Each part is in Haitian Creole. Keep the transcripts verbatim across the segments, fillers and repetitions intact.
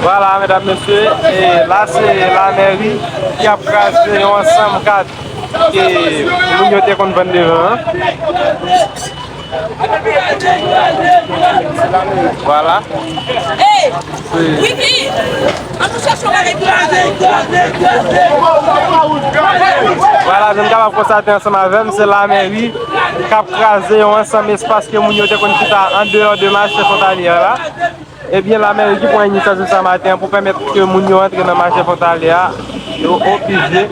Vwala, medam, mesye, e la se lamèri ki ap kraze yon ansanm kat ke moun yo te konn vann devan an. Vwala. Hey! Wiki! An nou chèche yon bagay pou kraze. Vwala, jan n kapab konstate ansanm avè m, se lamèri k ap kraze yon ansanm espas ke moun yo te konn chita andeyò de mache fwontalyè la. Ebyen, lamèri ki pran inisyativ sa maten an pou pèmèt ke moun yo antre nan mache fwontalyè a, yo oblije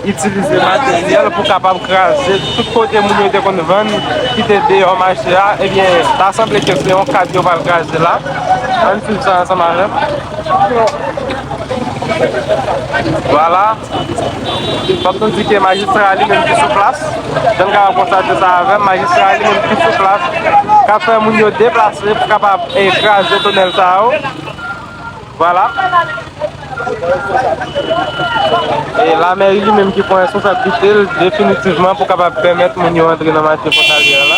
itilize materyèl pou kapab kraze tout kote moun yo te konn vann ki te deyò mache a. Ebyen, ta sanble ke se yon kad yo pral kraze la. Ann swiv sa ansanm avè m. Vwala. Fòk nou di ke majistra a li menm ki sou plas. Jan n kapab konstate sa avè m, majistra a li menm ki sou plas, k ap fè moun yo deplase pou kapab, e, kraze tonèl sa yo. Vwala. E lamèri li menm ki pran responsablite l definitivman pou kapab pèmèt moun yo antre nan mache fwontalyè a la.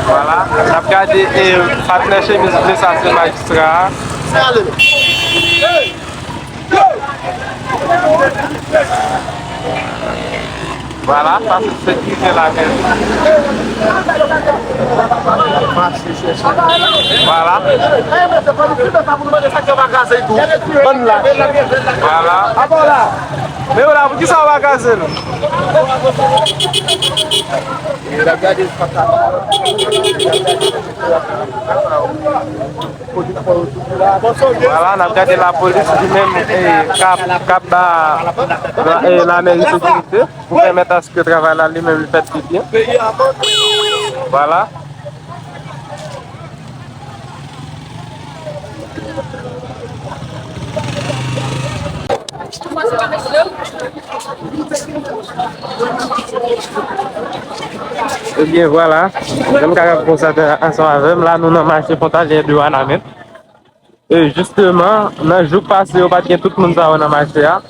Vwala, n ap gade, e, patnè chemiz ble sa se majistra a. Vwala, sa se sekirite la menm. Vwala. Vwala. Men yo la, poukisa yo pa kraze l? Vwala, n ap gade lapolis li menm, e, k ap, k ap ba, e, lamèri sekirite pou pèmèt aske travay la li menm li fèt pi byen. Vwala. Ebyen, vwala, jan n kapab konstate ansanm avè m, la nou nan mache fwontalyè de Wanament. E jisteman, nan jou k pase yo pa t gen tout moun sa yo nan mache a.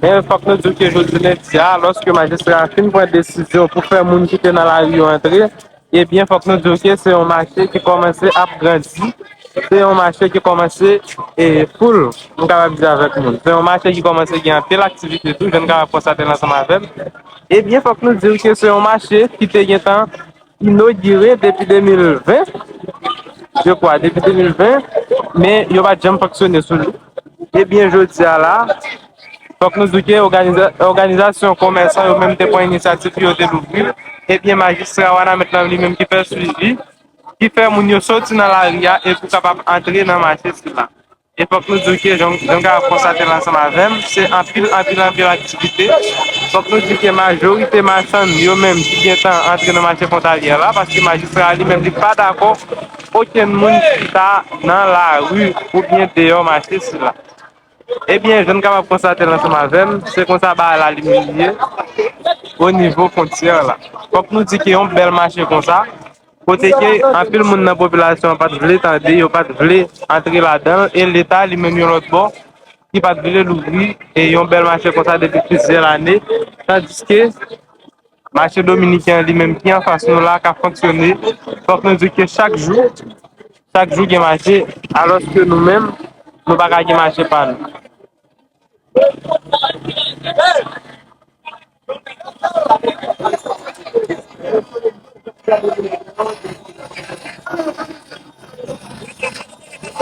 Men fòk nou di w ke jodi lendi a, lòske majistra a fin pran desizyon pou fè moun ki te nan lari yo antre, ebyen, fòk nou di w ke se yon mache ki kòmanse ap grandi. Se yon mache ki kòmanse, e, full, m kapab di, avèk moun. Se yon mache ki kòmanse gen anpil aktivite tou, jan n kapab konstate l ansanm avè m. Ebyen, fòk nou di w ke se yon mache ki te gentan inogire depi de mil ven, je kwa, depi de mil ven, men yo pa t janm fonksyone sou li. Ebyen, jodi a la, fòk nou di ke òganiza-, òganizasyon komèsan yo menm te pran inisyativ pou yo te louvri l. Ebyen, majistra Wanament lan li menm ki fè swivi, ki fè moun yo soti nan lari a e pou kapab antre nan mache sila. E fòk nou di ke, jan, jan w kapab konstate l ansanm avè m, se anpil, anpil, anpil aktivite. Fòk nou di ke majorite machann yo menm ki gentan antre nan mache fwontalyè la, paske majistra a li menm li pa dakò okenn moun chita nan lari oubyen deyò mache sila. Ebyen, jan n kapab konstate l ansanm avè m, se konsa bagay la li menm li ye o nivo fwontyè la. Fòk nou di ke yon bèl mache konsa, kote ke anpil moun nan popilasyon an pa t vle tande, yo pa t vle antre ladan l, e Leta li menm yon lòt bò, ki pa t vle louvri, e yon bèl mache konsa depi plizyè lane, tandiske mache dominiken an li menm ki anfas nou la k ap fonksyone, fòk nou di ke chak jou, chak jou gen mache, alòske nou menm, nou pa ka gen mache pa nou.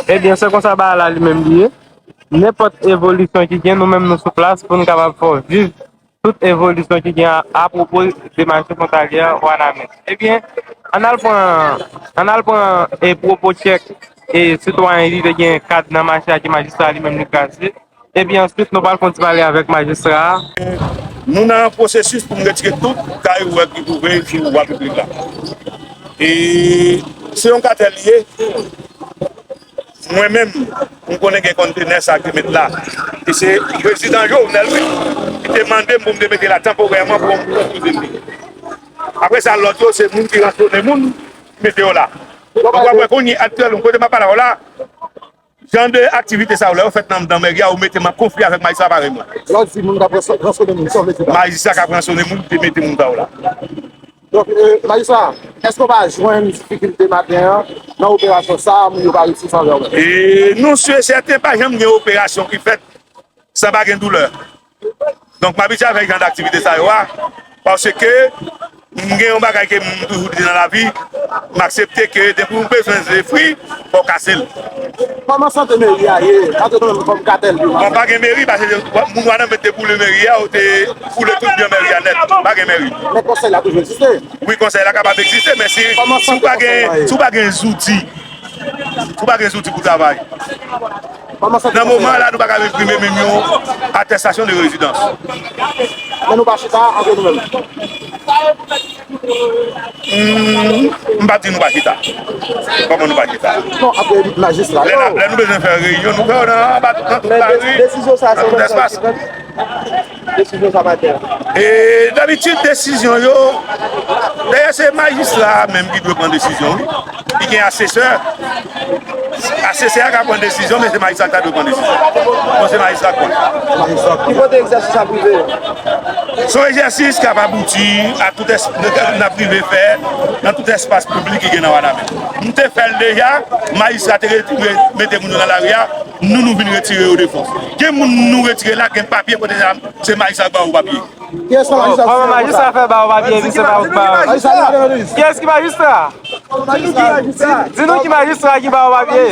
Ebyen, se konsa bagay la li menm li ye. Nenpòt evolisyon ki gen, nou menm nou sou plas pou n kapab fè w viv tout evolisyon ki gen a, apwopo de mache fwontalyè Wanament. Ebyen, ann al pran, ann al pran, e, pwopo tchèk, e, sitwayen li te gen kad nan mache a ke majistra li menm li kraze. Epi answit, nou pral fè yon ti pale avèk majistra a. Nou nan pwosesis pou n retire tout kay ou wè ki twouve sou vwa piblik la. E se yon katèl li ye. Mwen menm, m konnen gen konntenè sa ki met la. E se prezidan Jovenel menm ki te mande m pou m te mete la tanporèman pou yon kouzin li. Apre sa, lòt yo, se moun ki ransone moun. mete yo la. Donk, w ap wè kounye a, aktyèlman, kote m ap pale avè w la, jan de aktivite sa yo, lè yo fèt nan, nan mèri a, yo mete m an konfli avèk majistra parèy mwen. Lè w di moun k ap ranso-, ransone moun, sa w vle di pa? Majistra k ap ransone moun, te mete moun sa yo la. Donk, e, majistra, èske w pa jwenn difikilte maten an nan operasyon sa a, moun yo pa reyisi anvè w menm? E, nou si e sèten, pa janm gen operasyon ki fèt san pa gen doulè. Donk, m abitye avèk jan d aktivite sa yo a, paske m gen yon bagay ke m toujou di nan lavi, m aksepte ke depi w bezwen fri, fò w kase l. Kòman sante meri a ye, antre nou menm kòm katèl? Bon, pa gen meri, paske moun Wanament te boule meri a, yo te boule tout byen meri a nèt. Pa gen meri. Men konsèy la toujou egziste? Wi, konsèy la kapab egziste, men si, si w pa gen, si w pa gen zouti, si w pa gen zouti pou travay, nan moman la, nou pa ka enprime menm yon atestasyon de rezidans. Men nou pa chita antre nou menm? Hmm, m p ap di nou pa chita. Kòman nou pa chita? Non, apre majistra yo. Lè n ap, lè nou bezwen fè reyinyon, nou fè yo nan, anba, nan tout lari, nan tout espas. Desizyon sa a, se yon desizyon ki pran? Desizyon sa maten an. E dabitid, desizyon yo, dayè, se majistra a menm ki dwe pran desizyon, wi. Li gen asesè. Asesè a ka pran desizyon, men se majistra ki ta dwe pran desizyon. Bon, se majistra k pran. Ki kote egzèsis ap rive? Se yon egzèsis k ap abouti a tout es-, n ap rive fè nan tout espas piblik ki gen nan Wanament. M te fè l deja, majistra te retire, mete moun yo nan lari a, nou, nou vin retire yo de fòs. Gen moun nou retire la, gen papye kote sa, se majistra k ba yo papye. Kiyès nan majistra? Kòman majistra fè ba yo papye epi se pa ou k ba yo? Kiyès ki majistra? Di nou ki majistra ki ba yo papye.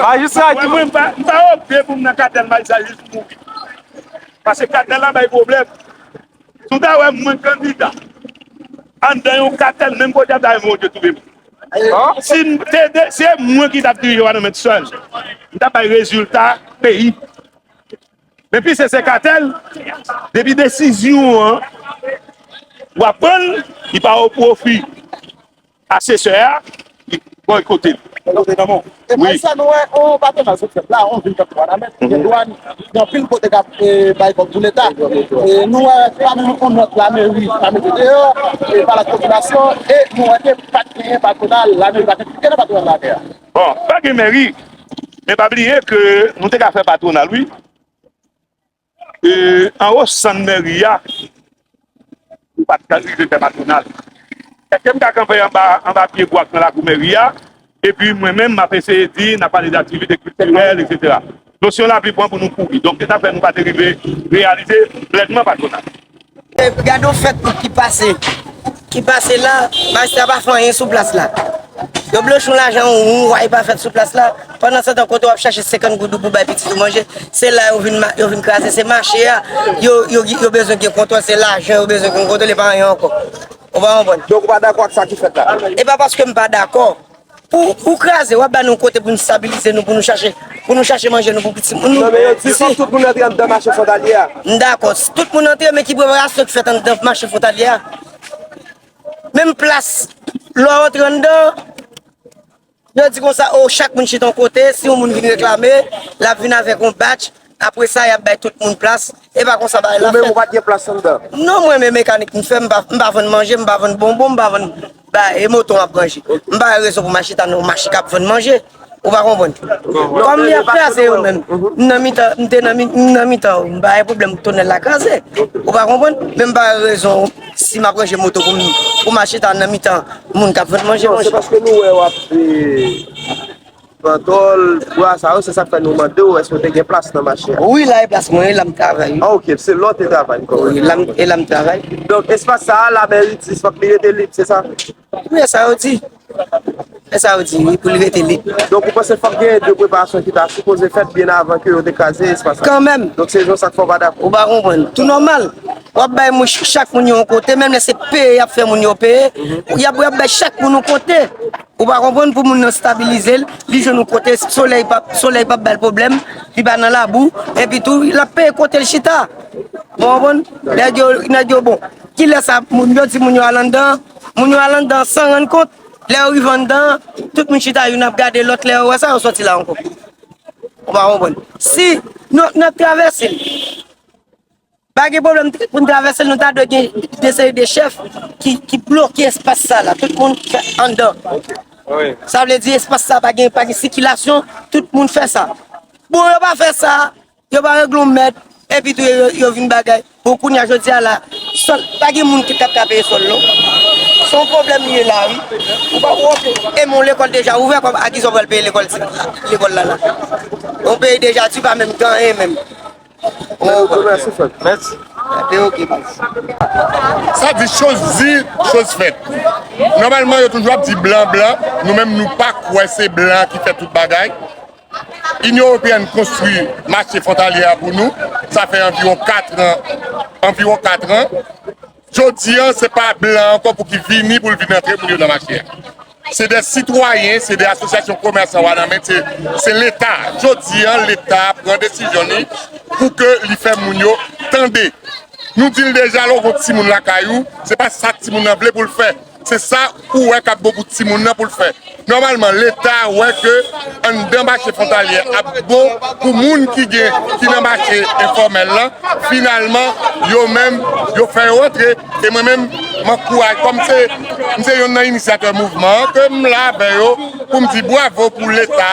Majistra ki... Mwen, mwen, m pa, m pa opte pou m nan katèl majistra jis pou mouri. Paske katèl la bay pwoblèm. Si w ta wè mwen kandida anndan yon katèl, menm kote a, ta wè mwen, Bondye touye m. Si m te de, se mwen ki t ap dirije Wanament sèl, m t ap bay rezilta peyi. Men pise se katèl, depi desizyon an, w ap pran l, li pa o pwofi asesè a, li bòykote l. Bòykote nan men w. E wi. Sa nou wè, on patwonaj sou fèt la, on vil tankou Wanament, gen dwàn, gen anpil kote k ap, e, bay kòb pou Leta. E nou wè, pa menm on nòt lameri pa mete deyò, e pa lòt popilasyon, e nou wè ke pa t genyen patwonaj, lameri pa t enplike nan patwonaj lamè a. Bon, pa gen meri, men pa bliye ke nou te ka fè patwonaj, wi. E, anwo sann meri a, nou pa t ka rive fè patwonaj. Èske m ka kanpe anba, anba pye bwa k nan lakou meri a, epi mwen menm, m ap eseye di, n ap pale de aktivite kiltirèl, etsetera. Nosyon lapli pran pou nou kouri. Donk, se sa k fè nou pa te rive reyalize plènman patwonaj. E gade yon fèt ki pase, ki pase la, majistra pa fè anyen sou plas la. Yo bloche yon lajan, yon waypa fèt sou plas la. Pandansetan, kote w ap chache senkant goud ou pou bay pitit ou manje, se la yo vin ma-, yo vin kraze, se mache a. Yo, yo, yo bezwen gen kontwòl, se lajan yo bezwen gen kontwòl, e pa anyen ankò. Ou pa konprann? Donk, ou pa dakò ak sa ki fèt la? E pa paske m pa dakò. Pou, pou kraze, w ap ba nou kote pou nou stabilize nou, pou nou chache, pou nou chache manje nou pou pitit moun nou. Non, men yo di fòk tout moun antre anndan mache fwontalye a. M dakò. Si tout moun antre, men ki preparasyon ki fèt anndan mache fwontalye a? Menm plas, lè w antre anndan, yo di konsa, o, chak moun chita yon kote, si yon moun vin reklame, l ap vin avèk yon batch, apre sa, y ap bay tout moun plas, e pa konsa bagay la fèt. Ou menm, ou pa t gen plas anndan? Non, mwen menm mekanik m fè, m pa, m pa vann manje, m pa vann bonbon, m pa vann, ba, e moto m ap ranje. M pa wè rezon pou m al chita nan yon mache k ap vann manje. Ou pa konprann? Kòm li ap kraze yo menm, m nan mitan, m te nan mi-, m nan mitan yo, m pa gen pwoblèm pou tonèl la kraze. Ou pa konprann? Men m pa wè rezon si m ap ranje moto pou m, pou m al chita nan mitan moun k ap vann manje, non, se paske nou wè w ap, e, pran tòl, bwa sa yo, se sa k fè nou mande w èske w te gen plas nan mache a. Wi, la e plas mwen, e la m travay, wi. Ah, ok, se la w te travay ankò, wi. Wi, la m, e la m travay. Donk, espas sa a, lameri di fòk li rete lib, se sa? Wi, e sa yo di. E sa yo di, wi, pou li rete lib. Donk, ou panse fòk gen de preparasyon ki ta sipoze fèt byen avan ke yo te kraze espas la? Kanmenm. Donk, se rezon sa k fè w pa dakò? Ou pa konprann. Tou nòmal. W ap bay moun, ch-, chak moun yon kote, menm lè se peye y ap fè moun yo peye, y ap, y ap bay chak moun yon kote. Ou pa konprann, pou moun nan stabilize l, li jwenn yon kote, solèy p ap, solèy p ap ba l pwoblèm, li pa nan labou, epi tou, l ap peye kote l chita. Ou konprann? Nèg yo, nèg yo bon. Kilè sa, moun yo di moun yo al anndan, moun yo al anndan san rann kont, lè yo rive anndan, tout moun chita, youn ap gade lòt, lè yo wè sa, yo sòti la ankò. Ou pa konprann? Si nou, n ap travèse l. Pa gen pwoblèm pou n travèse l, nou ta dwe gen de seri de chèf ki, ki bloke espas sa la. Tout moun fè anndan. Sa vle di espas sa pa gen, pa gen sikilasyon, tout moun fè sa. Bon, yo pa fè sa, yo pa regle yon mèd, epi tou yo, yo vin bagay. Bon, kounye a jodi a la, sòl, pa gen moun ki t ap ka peye sòl non. Se yon pwoblèm li ye la, wi. Ou pa wè, e men yon lekòl deja ouvè, kòm a kisa w pral peye lekòl, lekòl la la. Yon peyi deja ti pa menm gen anyen menm. Mèsi, Frank. Mèsi. Sa di, choz di, choz fèt. Nòmalman, yo toujou ap di blan, blan. Nou menm, nou pa kwè se blan ki fè tout bagay. Inyon Ewopeyèn konstwi mache fwontalyè a pou nou. Sa fè anviwon kat an. Anviwon kat an. Jodi a, se pa blan ankò pou ki vini, pou l vin antre moun yo nan mache a. Se de sitwayen, se de asosyasyon komèsan Wanament, se, se Leta. Jodi a, Leta pran desizyon li pou ke li fè moun yo tande. Nou di l deja, lè w gon timoun lakay ou, se pa sa timoun nan vle pou l fè. Se sa ou wè k ap bon pou timoun nan pou l fè. Nòmalman, Leta wè ke anndan mache fwontalyè ap bon pou moun ki gen, ki nan mache enfòmèl lan. Finalman, yo menm, yo fè yo antre. E mwen menm, m ankouraje, kòm se, m se youn nan inisyatè mouvman an, ke m la avè yo pou m di bwavo pou Leta,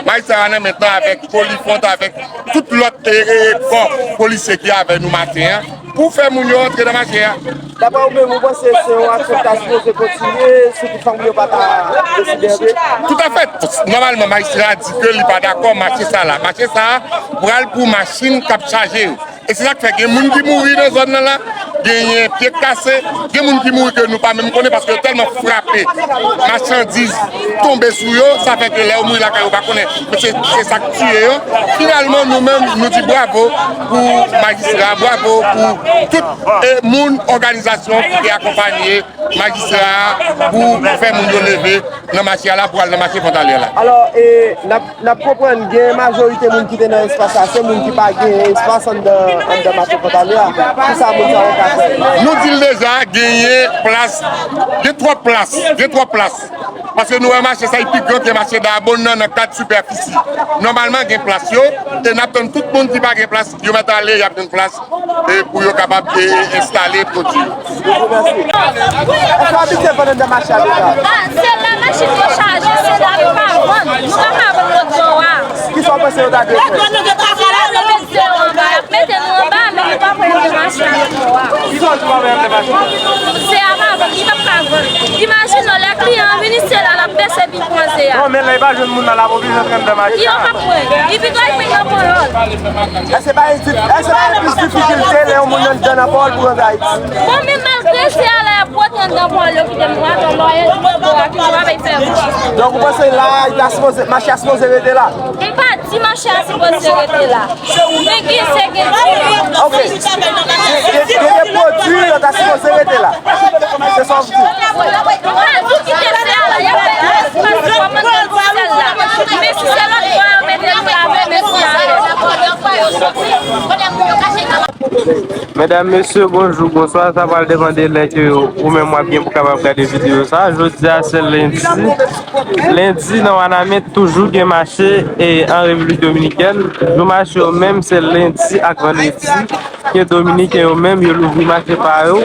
majistra Wanament avèk Polifront, avèk tout lòt, e, e, e, kò polisye ki avè nou maten an, pou fè moun yo antre nan mache a. Daprè ou menm, ou panse se yon aksyon ki ta sipoze kontinye, sitou fanm yo pa ta deside antre? Toutafèt. Nòmalman, majistra a di ke li pa dakò mache sa la. Mache sa a pral pou machin k ap chaje yo. E se sa k fè gen moun ki mouri nan zòn nan la, genyen pye k kase, gen moun ki mouri ke nou pa menm konnen paske yo tèlman frape, machandiz tonbe sou yo, sa fè ke lè yo mouri lakay yo pa konnen. Men se, se sa k tiye yo. Finalman, nou menm, nou di bwavo pou majistra, bwavo pou tout, e, moun, òganizasyon ki te akonpanye majistra a pou fè moun yo leve nan mache a la, pou al nan mache fwontalyè la. Alò, e, n ap, n ap konprann gen majorite moun ki te nan espas la, se moun ki pa gen espas anndan, anndan mache fwontalyè a. Kisa moun sa yo ka fè? Nou di l deja, genyen plas, gen twòp plas, gen twòp plas. Paske nou wè mache sa, li pi gran ke mache Dabon nan, nan kad sipèfisi. Nòmalman, gen plas yo, e n ap tann tout moun ki pa gen plas, yo mèt ale, y ap jwenn plas, e pou yo kapab, e, enstale pwodui yo. Èske w abitye vann anndan mache a deja? Ah, se la machin yo chaje, se la nou pa vann. Nou pa ka vann lòt bò a. Kisa w panse yo ta dwe fè? Yo mete yo anba, y ap mete nou anba, men nou pa pran anndan mache a. Kisa w di w pa pran anndan mache a? Se a pa vann, li p ap ka vann. Imajine w, lè kliyan an vini, se la l ap bese pi kwanze a. Non, men lè li pa jwenn moun nan, l ap oblije antre anndan mache a. Yo p ap pran. Li pito li pran nan ponyòl. Èske pa yon di-, èske pa yon plis difikilte lè yon moun anndan nan ponyòl pou rantre Ayiti? Bon, men malgre se a la y ap pwote anndan ponyòl yo kite nou atò lòyè nou bò a ki nou ap fè bouch. Donk, ou panse la, li ta sipoze, mache a sipoze rete la? M pa di mache a sipoze rete la. Men gen, se gen ti. Ok. Gen, gen, gen de pwodui yo ta sipoze rete la. Se sa w di? M pa di kite se a la, y ap fè espas pou kòmandan sèl la. Men si se lòt bò yo mete nou la, men si se lòt bò yo soti. Medam, mesye, bonjou, bonswa. Sa pral depann de lè ke ou menm w ap gen pou kapab gade videyo sa. Jodi a, se lendi. Lendi, nan Wanament, toujou gen mache, e, an Repiblik Dominikèn. Jou mache yo menm, se lendi ak vandredi, ke Dominiken yo menm, yo louvri mache pa yo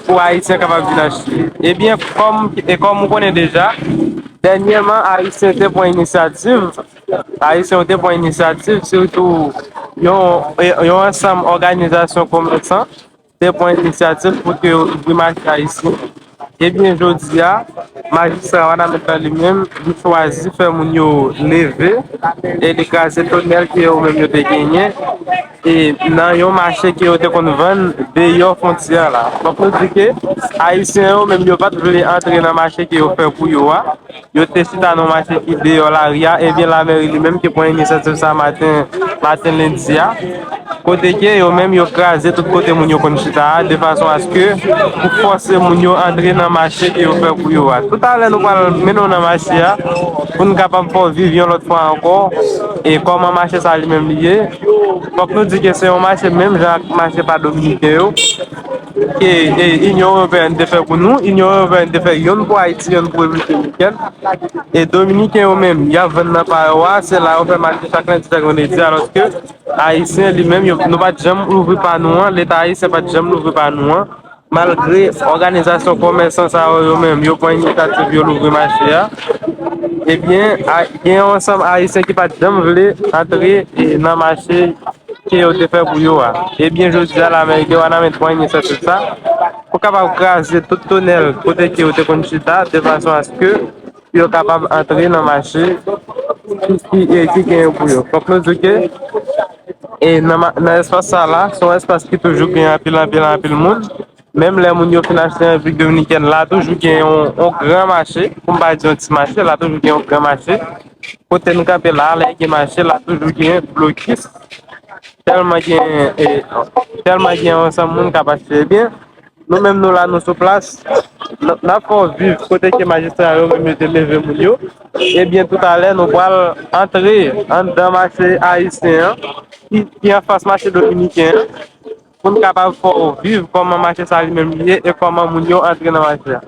pou Ayisyen kapab vin achte. Ebyen, kòm, e kòm ou konnen deja, dènyèman, Ayisyen te pran inisyativ, Ayisyen yo te pran inisyativ, sitou yon, yon ansanm òganizasyon komèsan te pran inisyativ pou ke yo ouvri mache ayisyen. Ebyen, jodi a, majistra Wanament lan li menm, li chwazi fè moun yo leve e li kraze tonèl ke yo menm yo te genyen, e nan yon mache ke yo te konn vann deyò fwontyè la. Donk, nou di ke Ayisyen yo menm yo pa t vle antre nan mache ke yo fè pou yo a. Yo te chita nan mache ki deyò lari a, ebyen lamèri li menm ki pran inisyativ sa maten, maten lendi a. Kote ke yo menm yo kraze tout kote moun yo konn chita a, de fason aske pou fòse moun yo antre nan mache ke yo fè pou yo a. Toutalè nou pral mennen w nan mache a, pou n kapab fè w viv yon lòt fwa ankò, e kòman mache sa li menm li ye. Fòk nou di ke se yon mache menm jan ak mache pa Dominiken yo. ke e, Inyon Ewopeyèn te fè pou nou. Inyon Ewopeyèn te fè yonn pou Ayiti, yonn pou Repiblik Dominikèn. E Dominiken yo menm, y ap vann nan pa yo a, se la yo fè mache chak lendi, chak vandredi, alòske Ayisyen li menm, yo, nou pa t janm louvri pa nou an, Leta ayisyen pa t janm louvri pa nou an. Malgre òganizasyon komèsan sa yo, yo menm, yo pran inisyativ, yo louvri mache a, ebyen, a, gen yon ansanm Ayisyen ki pa t janm vle antre e, nan mache ke yo te fè pou yo a. Ebyen, jodi a la, Mèri de Wanament pran inisyativ sa pou kapab kraze tout tonèl kote ke yo te konn chita, de fason aske yo kapab antre nan mache ki, ki, e, ki genyen pou yo. Fòk nou di ke, e, nan, ma- nan espas sa la, se yon espas ki toujou gen anpil, anpil, anpil moun. Menm lè moun yo fin achte an Repiblik Dominikèn, la toujou gen yon, yon gran mache, pou m pa di yon ti mache, la toujou gen yon gran mache. Kote n kanpe la, lè gen mache, la toujou gen blokis. Tèlman gen, e, tèlman gen yon ansanm moun k ap achte. Ebyen, nou menm nou la, nou sou plas, n, n ap fè w viv kote ke majistra yo menm yo te leve moun yo. Ebyen, toutalè, nou pral antre anndan mache ayisyen an, ki, ki anfas mache dominiken an, pou n kapab fè w viv kòman mache sa li menm li ye e kòman moun yo antre nan mache a.